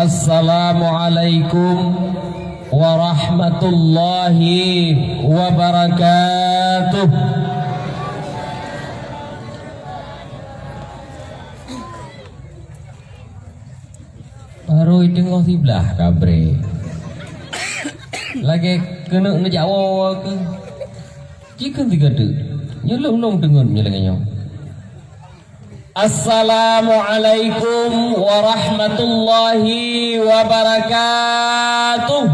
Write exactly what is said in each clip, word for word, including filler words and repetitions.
Assalamualaikum warahmatullahi wabarakatuh. Baru teungoh siblaih kabré. Lagèe keuneuk neujak woe-woe keuh. Jikheun sigoe teuk. Nyoe lôn-lôn teungeut nyoe lagèe nyoe. Assalamualaikum warahmatullahi wabarakatuh.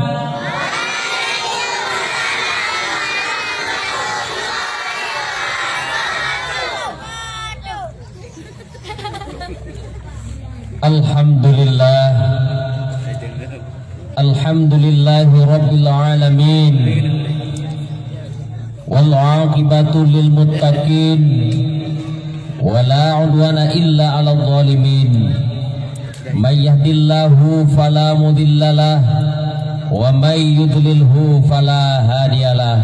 Alhamdulillah. Alhamdulillahi rabbil alamin. Wal aqibatu lil muttaqin. Wa la udwana illa 'alal zalimin. May yahdillahu fala mudhillalah, wa may yudlilhu fala hadiyalah.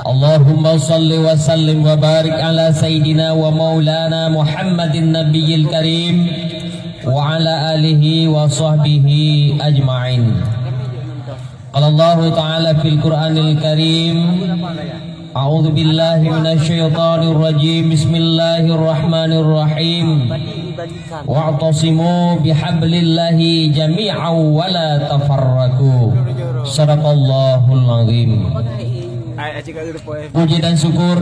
Allahumma shalli wa sallim wa barik ala sayyidina wa maulana Muhammadin nabiyil karim, wa ala alihi wa sahbihi ajma'in. Qala Allahu ta'ala fil Qur'anil Karim, a'udzu billahi minasy syaithanir rajim. Bismillahirrahmanirrahim. Wa'tasimu bihablillahi jami'an wa la tafarraqu. Sadaqallahul azim. Puji dan syukur.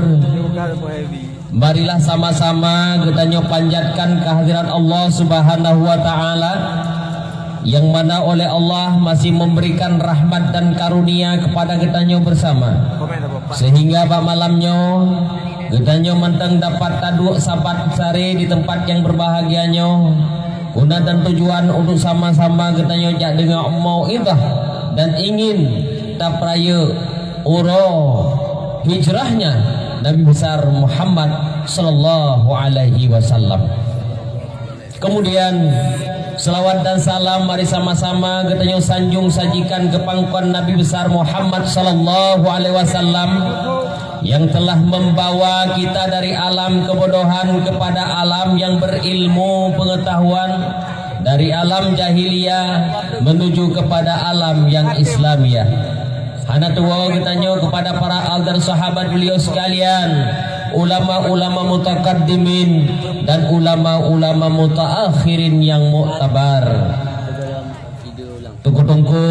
Marilah sama-sama geutanyoe panjatkan kehadirat Allah Subhanahu wa Ta'ala, yang mana oleh Allah masih memberikan rahmat dan karunia kepada geutanyoe bersama, sehingga bak malam nyoe geutanyoe mantong dapat taduek sabat sare di tempat yang berbahagia nyoe, guna dan tujuan untuk sama-sama geutanyoe jak deungoe mau'izah dan ingin tapeurayeuk uroe hijrahnya Nabi Besar Muhammad sallallahu alaihi wasallam. Kemudian, selawat dan salam mari sama-sama geutanyoe sanjung sajikan keu pangkon Nabi Besar Muhammad sallallahu alaihi wasallam, yang telah membawa kita dari alam kebodohan kepada alam yang berilmu pengetahuan, dari alam jahiliyah menuju kepada alam yang Islamiyah. Hana tuwoe geutanyoe kepada para al dan sahabat beliau sekalian, ulama-ulama mutakaddimin dan ulama-ulama mutaakhirin yang muktabar. Teungku-teungku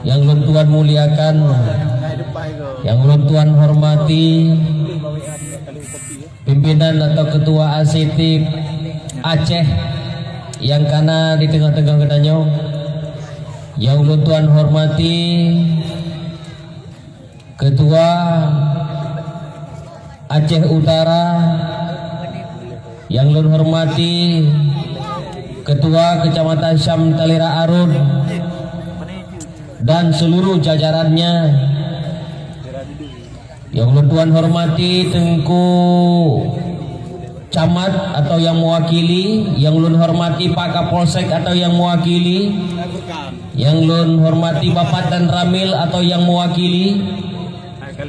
yang lôn tuan muliakan, yang lôn tuan hormati, pimpinan atau ketua A C T Aceh yang kana di teungoh-teungoh geutanyoe, yang lôn tuan hormati, Ketua Aceh Utara, yang lôn hormati Ketua Kecamatan Syam Talira Arun dan seluruh jajarannya, yang lôn tuan hormati Teungku Camat atau yang mewakili, yang lôn hormati Pak Kapolsek atau yang mewakili, yang lôn hormati Bapak dan Ramil atau yang mewakili,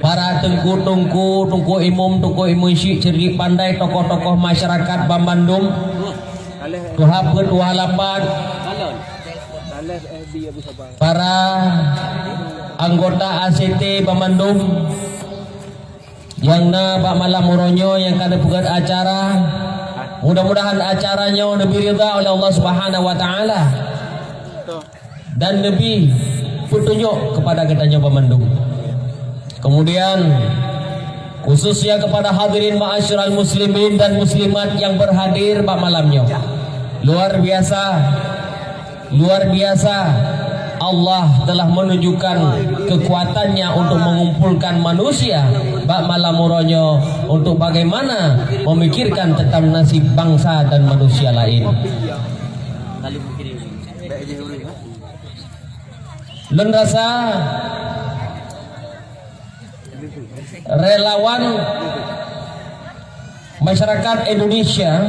para teungku-teungku, teungku imum, teungku imum syik, cerdik pandai, tokoh-tokoh masyarakat banmandum, tuha peuet, tuha lapan, para anggota A C T banmandum, nyang na bak malam uroe nyoe nyang ka neupeugöt acara. Mudah-mudahan acara nyoe neubri ridha oleh Allah Subhanahu wa Taala dan neubri peutunyok keupada geutanyoe banmandum. Kemudian, khususnya kepada hadirin ma'asyiral muslimin dan muslimat yang berhadir bak malam nyoe. Luar biasa. Luar biasa, Allah telah menunjukkan kekuatan-Nya untuk mengumpulkan manusia bak malam uroe nyoe untuk bagaimana memikirkan tentang nasib bangsa dan manusia lain. Lôn rasa relawan masyarakat Indonesia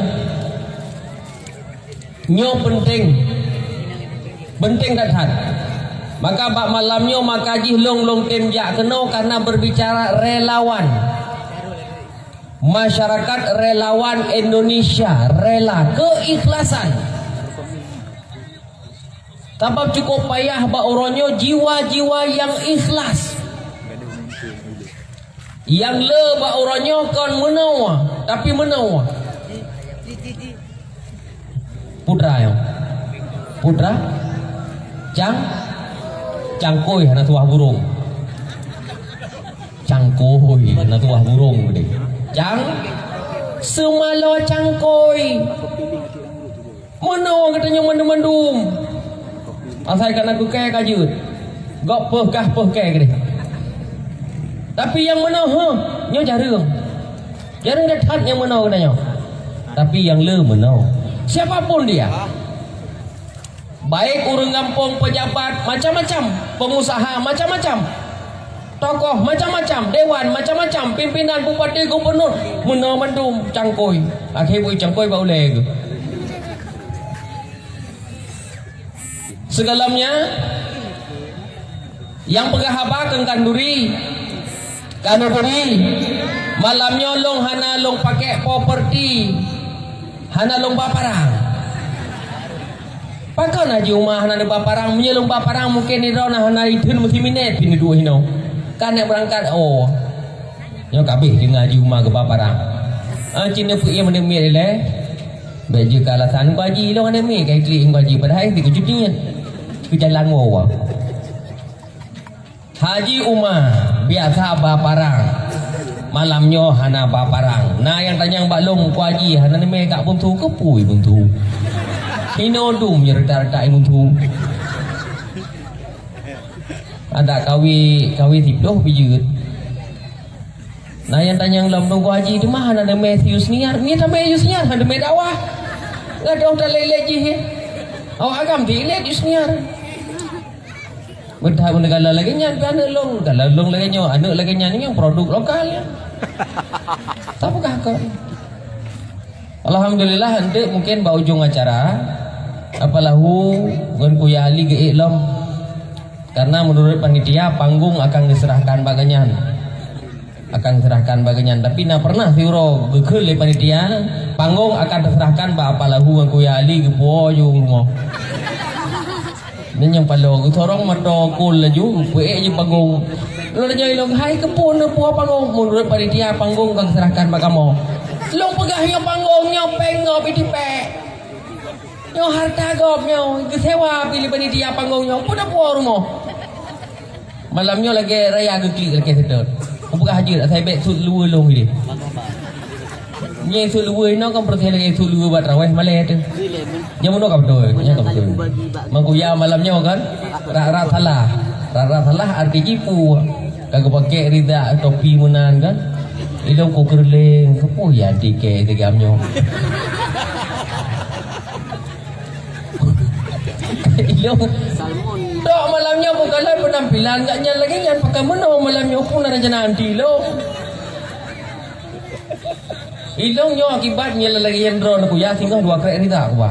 nyoe penting, penting that-that. Maka bak malam nyoe maka jih lôn, lôn tem jak keunoe karena berbicara relawan. Masyarakat relawan Indonesia rela, keikhlasan. Sabab cukup payah bak uroe nyoe jiwa-jiwa nyang ikhlas. Nyang le bak uroe nyoe kon meunoe, tapi meunoe. Putra nyoe. Putra. Cang. Cangkôi hana tuah burung. Cangkôi hana tuah burung deh. Cang. Seumalo cangkôi. Meunoe geutanyoe mandum-mandum. Asai ka na keu kèe ka jeuet. Gob peuh kah peuh kèe keudeh. Tapi nyang meunoe, huh, nyoe jareueng. Jareueng that nyang meunoe geutanyoe. Tapi nyang le meunoe. Siapapun dia. Baik ureueng gampông, pejabat, macam-macam, pengusaha, macam-macam. Tokoh macam-macam, dewan macam-macam, pimpinan, bupati, gubernur, meunoe mandum cangkôi. Akhé bui cangkôi bak ulèe geuh. Sigohlom nyan, nyang peugah haba keu kanduri, kanduri, malam nyoe lôn hana lôn pakèk properti, hana lôn ba parang. Pakon Haji Uma hana neuba parang? Meunyoe lôn ba parang, mungken nidroe na hana itheun meusiminét pih neuduek hinoe. Ka nèk beurangkat, oh. Nyoe ka abéh deungoe Haji Uma geuba parang. Ah, cit neupeuéh meuneuk miet ilèe. Bèk jeuet keu alasan, "Ngon Haji lôn hana miet, ka iklik ngon Haji." Padahai dikeujut niet. Keu jalan woe. Haji Uma biasa ba parang. Malam nyoe hana ba parang. Na nyang tanyong bak lôn, "Ku Haji hana neumè kak beuntu, keupeue beuntu?" Hinoe dum nyoe reutak-reutak beuntu. Adak kawi, kawi siploh pih jeuet. Na nyang tanyong lom, "Teungku Haji, teuma hana neumè si Yusniar?" Nyan tamè Yusniar, hana neumè dakwah. Gadôh talét-lét jih, eh. Awak agam dilét Yusniar. Beuthat meunegala lagèe nyan, pih aneuk lôn. Kalau lôn lagèe nyoe, aneuk lagèe nyan, nyan produk lokal, nyan. Tapeugah kon. Alhamdulillah, eunteuk mungken bak ujong acara, Apa Lahu ngon Kuya Ali geuék lom. Karena menurut panitia, panggung akan diserahkan bak geuhnyan. Akan diserahkan bak geuhnyan. Tapi na pernah siuroe geukheun lé panitia, panggung akan diserahkan bak Apa Lahu ngon Kuya Ali geupuwoe ju rumoh. Nyan nyang paloe geusorong mata kol laju, peuék jih panggung. Lôn tanyong ilôn, "Hai, keupeue neupuwoe panggung?" "Menurut panitia, panggung ka geuserahkan bak kamoe." Lôn peugah, "Nyoe panggung, nyoe péng gob itipék. Nyoe hareuta gob nyoe, geusewa pih lé panitia panggung nyoe, peue neupuwoe rumoh." Malam nyoe lagèe raya geuklik lakèe seutôt. Kupeugah jeuet asai bèk sut luweue lôn idéh. Nyan sut luweue inoe kan peureuté lagèe sut luweue bak traweh malèe teuh. Nyang meunoe ka beutôi, nyang ka beutôi. Mangkuya malam nyoe kan, rap-rap salah. Rap-rap salah arti jipu. Ka geupakèk ridha topi meunan kan. Ilôn ku keureuléng, keupeue ya tikée tigam nyoe. Ilôn. Dok malam nyoe bukan laén penampilan gak nyan lagèe nyan, pakon meunoe malam nyoe pun ada rencana anti ilôn. Ilôn nyoe akibat nyan lagèe nyan droe neukuya singoh dua krek ridha kuba.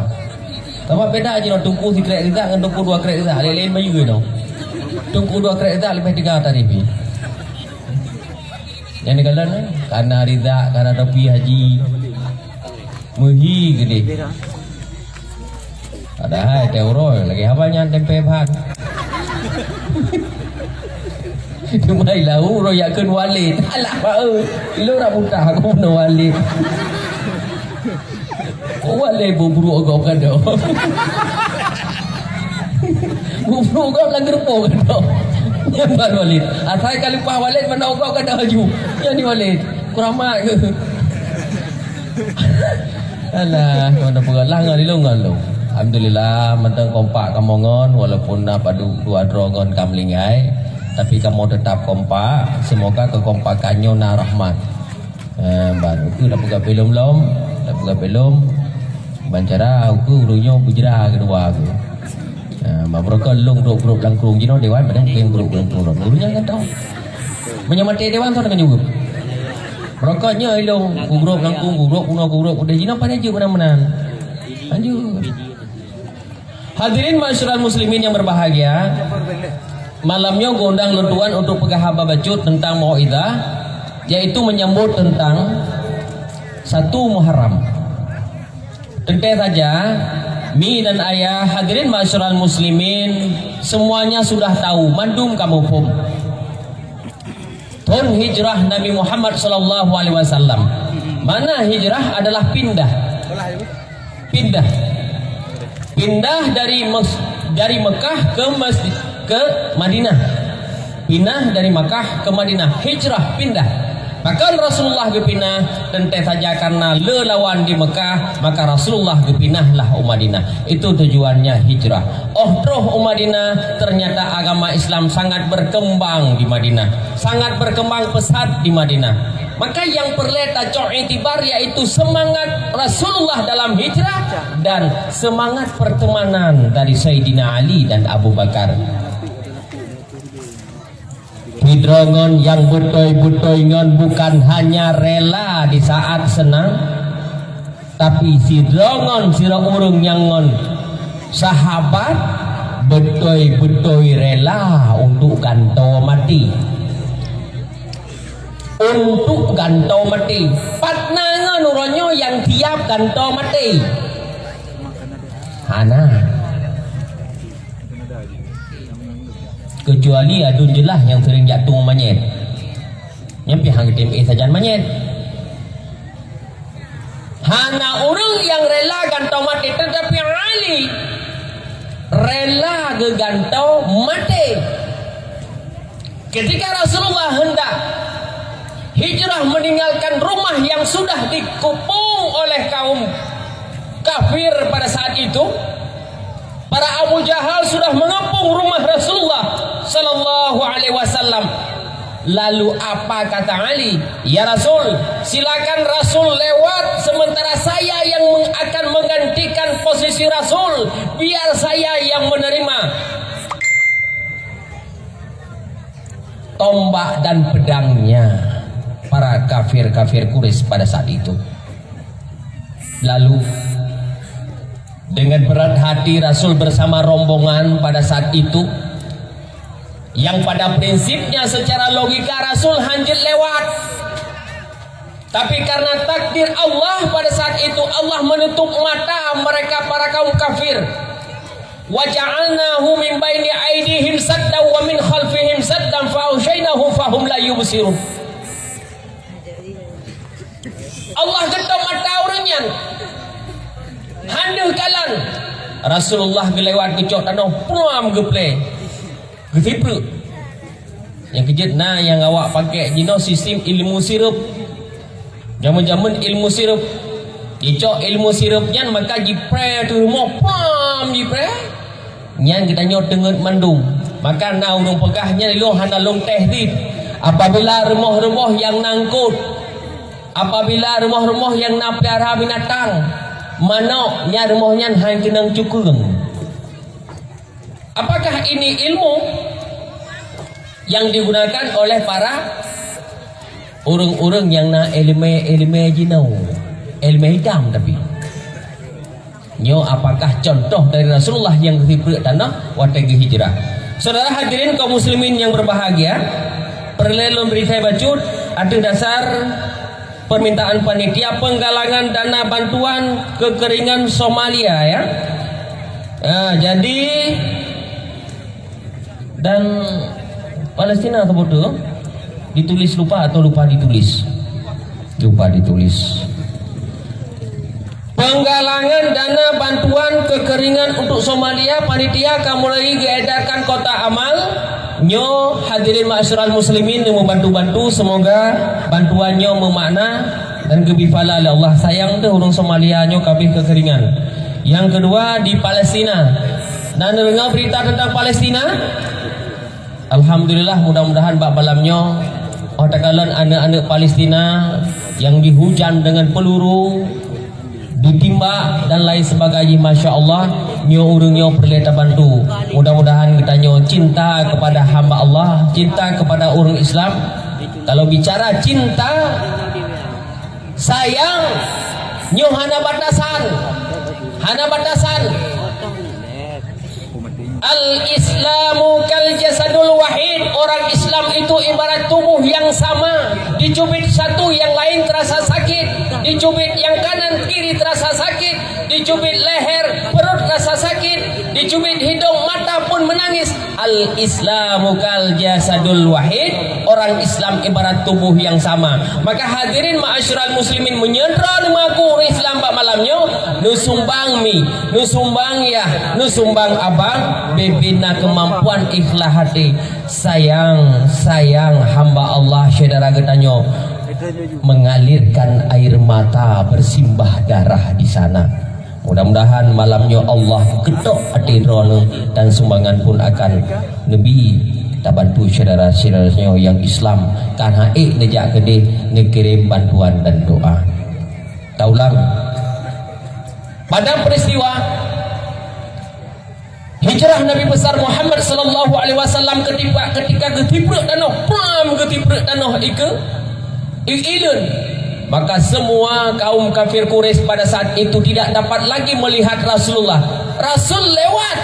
Sabab beda jinoe teungku sikrek ridha ngon teungku dua krek ridha, laén-laén bayeue nyoe. Teungku dua krek ridha leubeh teuga tarif jih. Nyang dikalon, eh, kana ridha, kana topi haji. Meuhi geudeh. Padahai teuh uroe lagèe haba nyan tempe ban. Teuma lahu uroe yak kheun Walid. Alah, ba eu. Ilôn rak buta aku peunoh Walid. Walid bubruek gob gadôh. Bubruek gob lam geureupoh gadôh. Nyan ban Walid. Asai ka leupah Walid, meunan gob gadôh laju. Nyan di Walid. Kuramat ke? Alah, mana peugah lah ngon ilôn ngon lôn. Alhamdulillah, mantong kompak kamoe ngon, walaupun na padub dua droe ngon ka meuninggai, tapi kamoe teutap kompak. Seumoga keukompakan nyoe na rahmat. Eh, ban ukeue tapeugah filem lom, tapeugah filem. Ban cara ukeue ureueng nyoe beujra keudua ukeue. Eh, ban beurokon lôn grob-grob langkong jinoe dewan padahai bukan grob langkong lom. Ureueng nyan kan tahu. Meunyoe maté dewan, soe teungoh jaweueb? Beurokon nyoe ilôn ku grob langkong, ku grob kunoe, ku grob udeh jinoe padahai jeuet meunan-meunan. Lanjut. Hadirin ma'asyiral muslimin yang berbahagia, malam nyoe geuundang lôn tuan untuk peugah haba bacut tentang mau'izah, yaitu menyambut tentang satu Muharram. Teuntèe saja, Mi dan ayah, hadirin ma'asyiral muslimin, semuanya sudah tahu, mandum kamoe phom. Thon hijrah Nabi Muhammad sallallahu alaihi wasallam. Makna hijrah adalah pindah. Pindah. Pindah dari Mes-, dari Mekah ke Mes-, ke Madinah. Pindah dari Mekah ke Madinah. Hijrah, pindah. Pakon Rasulullah geupinah, teuntée saja karena le lawan di Mekah, maka Rasulullah geupinahlah u Madinah. Itu tujuannya hijrah. Oh troh u Madinah, ternyata agama Islam sangat berkembang di Madinah. Sangat berkembang pesat di Madinah. Maka yang perlu tacok itibar yaitu semangat Rasulullah dalam hijrah dan semangat pertemanan dari Sayyidina Ali dan Abu Bakar. Sidroe ngon nyang beutôi-beutôi ngon bukan hanya rela di saat senang, tapi sidroe ngon sidroe ureuëng nyang ngon sahabat beutôi-beutôi rela untuk gantoe maté. Untuk gantoe maté. Pat na ngon uroe nyoe nyang siap gantoe maté? Hana. Keucuali aduen jeulaih nyang seuring jak tueng manyét. Nyan pih han geutem éh sajan manyét. Hana ureuëng nyang rela gantoe maté, tetapi Ali rela geugantoe maté. Ketika Rasulullah hendak hijrah meninggalkan rumah yang sudah dikepung oleh kaum kafir pada saat itu, para Abu Jahal sudah mengepung rumah Rasulullah sallallahu alaihi wasallam. Lalu apa kata Ali? "Ya Rasul, silakan Rasul lewat, sementara saya yang meng-, akan menggantikan posisi Rasul, biar saya yang menerima." Tombak dan pedangnya para kafir-kafir Quraisy pada saat itu. Lalu, dengan berat hati Rasul bersama rombongan pada saat itu, yang pada prinsipnya secara logika Rasul hanjeuet lewat. Tapi karena takdir Allah pada saat itu, Allah menutup mata mereka para kaum kafir. "Wa ja'alnahu min baini aidihim saddan wa min khalfihim saddan fa aghsyaynahum fahum la yubsirun." Allah geutôp mata ureuëng nyan. Han deuh kalon. Rasulullah geulewat geucok tanoh, puram geuplé. Geusipreuk. Nyang keujeuet na nyang awak pakék jinoe sistem ilmu sireup. Jameun-jameun ilmu sireup. Jicok ilmu sireup nyan maka jipré ateueh rumoh, pam jipré. Nyan geutanyoe teungeut mandum. Maka na ureuëng peugah nyan ilong hana lôn teh dit. Apabila rumoh-rumoh nyang nangkot, apabila rumoh-rumoh nyang na peulihara binatang, manok, nyan rumoh nyan han keunong cukeueng. Apakah ini ilmu yang digunakan oleh para ureuëng-ureuëng nyang na iéleumé-iéleumé jinoe? Iéleumé hitam tapi. Nyoe apakah contoh dari Rasulullah nyang geusipreuk tanoh watée geuhijrah? Saudara hadirin kaum muslimin yang berbahagia, peureulée lôn bri keu bacut ateueh dasar permintaan panitia penggalangan dana bantuan kekeringan Somalia, ya. Ah, jadi, dan Palestina sebut tu ditulis lupa atau lupa ditulis? Lupa ditulis. Penggalangan dana bantuan kekeringan untuk Somalia, panitia ka mulai geuedarkan kotak amal. Nyoe hadirin ma'asyiral muslimin nyang membantu-bantu, semoga bantuan nyoe memakna dan geubri pahala lé Allah. Sayang teuh ureuëng Somalia nyoe ka abéh kekeringan. Yang kedua di Palestina. Na neudeungoe berita tentang Palestina? Alhamdulillah, mudah-mudahan bak malam nyoe, oh takalon aneuk-aneuk Palestina yang dihujan dengan peluru, ditimbak dan lain sebagainya, masya Allah, nyoe ureuëng nyoe peureulée tabantu. Mudah-mudahan geutanyoe cinta kepada hamba Allah, cinta kepada ureuëng Islam. Kalau bicara cinta, sayang, nyoe hana batasan. Hana batasan. Al-Islamu kal jasadul wahid. Orang Islam itu ibarat tubuh yang sama. Dicubit satu, yang lain terasa sakit. Dicubit yang kanan, kiri terasa sakit. Dicubit leher, perut Dicubiet hidong, mata pun menangis. Al-Islamu kal jasadul wahid. Orang Islam ibarat tubuh yang sama. Maka hadirin ma'asyiral muslimin, meunyoe droeneuh meuaku ureuëng Islam bak malam nyoe, neusumbang mi, neusumbang yah, neusumbang abang, bibina keumampuan ikhlas hati. Sayang, sayang hamba Allah syedara geutanyoe mengalirkan air mata bersimbah darah di sana. Mudah-mudahan malam nyoe Allah geutok até droeneuh dan sumbangan pun akan neubi tabantu syedara-syedara nyoe nyang Islam. Ka han ék neujak keudeh, neukirém bantuan dan doa. Taulang. Pada peristiwa hijrah Nabi besar Muhammad sallallahu alaihi wasallam ketika, ketika geutiprek tanoh, pram geutiprek tanoh ike, i-, ileuen. Maka semua kaum kafir Quraisy pada saat itu tidak dapat lagi melihat Rasulullah. Rasul lewat.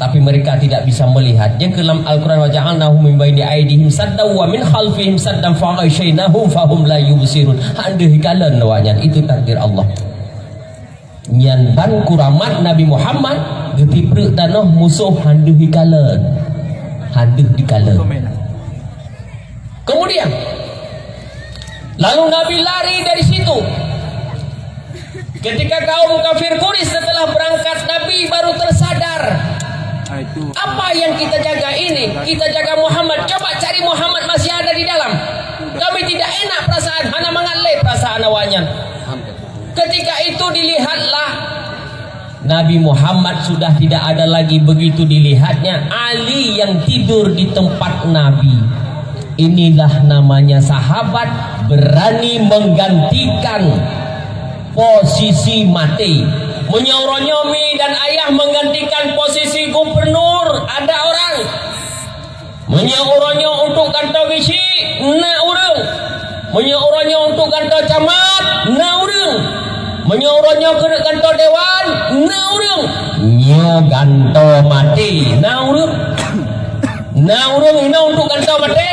Tapi mereka tidak bisa melihat. Nyang keu lam Al-Quran, "Wa ja'alnahum min baini aidihim saddan wa min khalfihim saddan fa aghsyainahum fahum la yubsirun." Han deuh ikalon awaknyan. Itu takdir Allah. Nyan ban kuramat Nabi Muhammad, geutiprek tanoh musoh han deuh ikalon. Han deuh ikalon. Kemudian, lalu Nabi lari dari situ. Ketika kaum kafir Quraisy setelah berangkat, Nabi baru tersadar. Apa yang kita jaga ini? Kita jaga Muhammad. Coba cari Muhammad masih ada di dalam. Kami tidak enak perasaan, hana mangat lé perasaan awaknyan. Ketika itu dilihatlah Nabi Muhammad sudah tidak ada lagi, begitu dilihatnya Ali yang tidur di tempat Nabi. Inilah namanya sahabat berani menggantikan posisi maté. Meunyoe uroe nyoe mi dan ayah menggantikan posisi gubernur, ada orang. Meunyoe uroe nyoe untuk gantoe geuchik, na ureuëng. Meunyoe uroe nyoe untuk gantoe camat, na ureuëng. Meunyoe uroe nyoe keuneuk gantoe dewan, na ureuëng. Nyoe gantoe maté, na ureuëng. Na ureuëng hinoe untuk gantoe maté.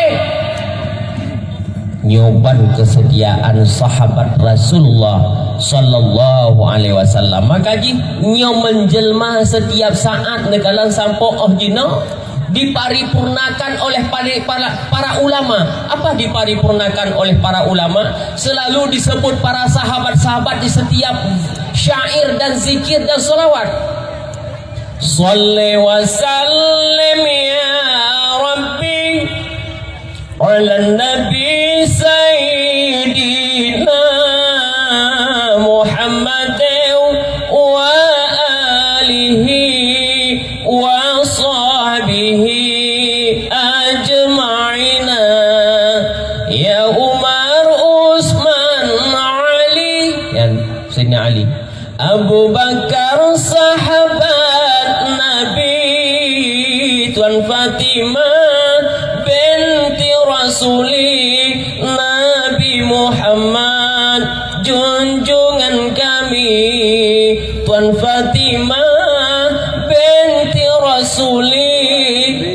Nyoe ban kesetiaan sahabat Rasulullah sallallahu alaihi wasallam. Maka jih nyoe menjelma setiap saat neukalon sampoe óh jinoe diparipurnakan oleh para, para, para ulama. Apa diparipurnakan oleh para ulama? Selalu disebut para sahabat-sahabat di setiap syair dan zikir dan salawat. Shalli wa sallim ya Rabbi ala Nabi Sayyidina Muhammad wa alihi wa sahbihi ajma'ina. Ya Umar, Utsman, Ali. Ya Sayyidina Ali. Abu Bakar sahabat Nabi, Tuan Fatimah binti Rasuli, Nabi Muhammad junjungan kami. Tuan Fatimah binti Rasuli,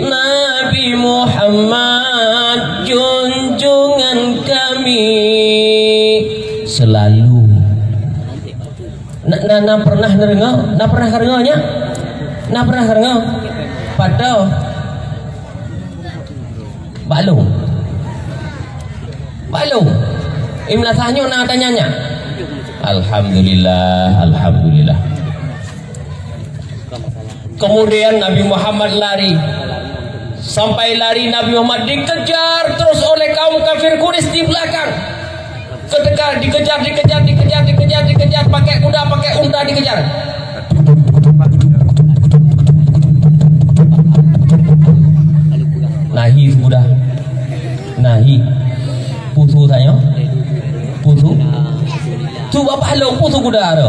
Nabi Muhammad junjungan kami. Selalu Na, na, na pernah neudeungoe? Na pernah kadeungoe nyan? Na pernah kadeungoe? Padahai bak lôn. Bak lôn. Imla sahnyoe na tanya nyan. Alhamdulillah, alhamdulillah. Kemudian Nabi Muhammad lari. Sampai lari Nabi Muhammad dikejar terus oleh kaum kafir Quraisy di belakang. Ketika dikejar, dikejar, dikejar, dikejar, dikejar, pakai kuda, pakai unta dikejar. Nahi kuda. Nahi. Pusu saya. Pusu. Tu bapak lo pusu kuda tu.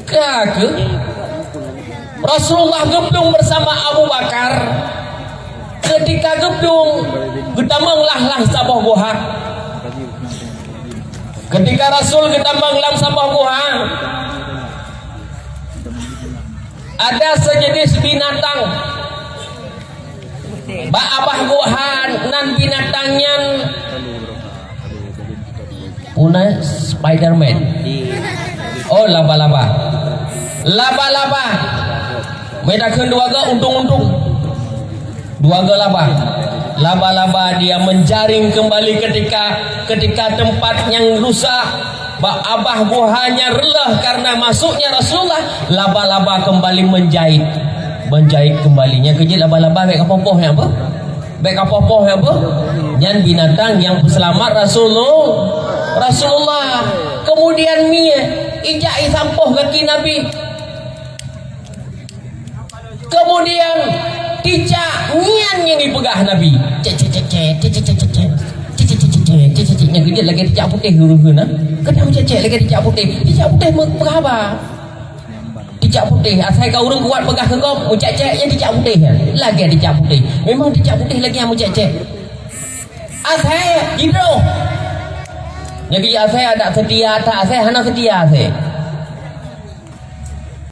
Ka keuh, Rasulullah geuplueng bersama Abu Bakar. Ketika geuplueng, geutamong lah lam saboh guha. Ketika Rasul geutamong lam saboh guha, ada sejenis binatang. Bak abah guha nan binatang nyan punai Spiderman. Oh, laba-laba. Laba-laba. Meutakheun dua ga untung-untung. Dua ga laba. Laba-laba dia menjaring kembali ketika, ketika tempat yang rusak. Bak abah buhanya reuloh karena masuknya Rasulullah. Laba-laba kembali menjahit. Menjahit kembali. Nyang keujeuet laba-laba bèk kapoh-poh nyang apa? Bèk kapoh-poh nyang apa? Nyan binatang nyang peuseulamat Rasulullah. Rasulullah. Kemudian mie, ijak isampoh gaki Nabi. Kemudian ticak nyan nyang ipeugah Nabi. Cek, cek, cek, cek, cek, cek, cek, cek. Cek, cek, cek, cek, cek. Cek, cek, cek. Nyang keujeuet lagèe ticak putéh ureueng na. Kadang cek, cek lagèe ticak putéh. Ticak putéh meuhaba. Ticak putéh, asai ka ureueng kuat peugah keu gob, meucek-cek nyan ticak putéh nyan. Lagèe ticak putéh. Memang ticak putéh lagèe nyan meucek-cek. Asai jidroh. Jadi asai ada setia, tak asai hana setia asai.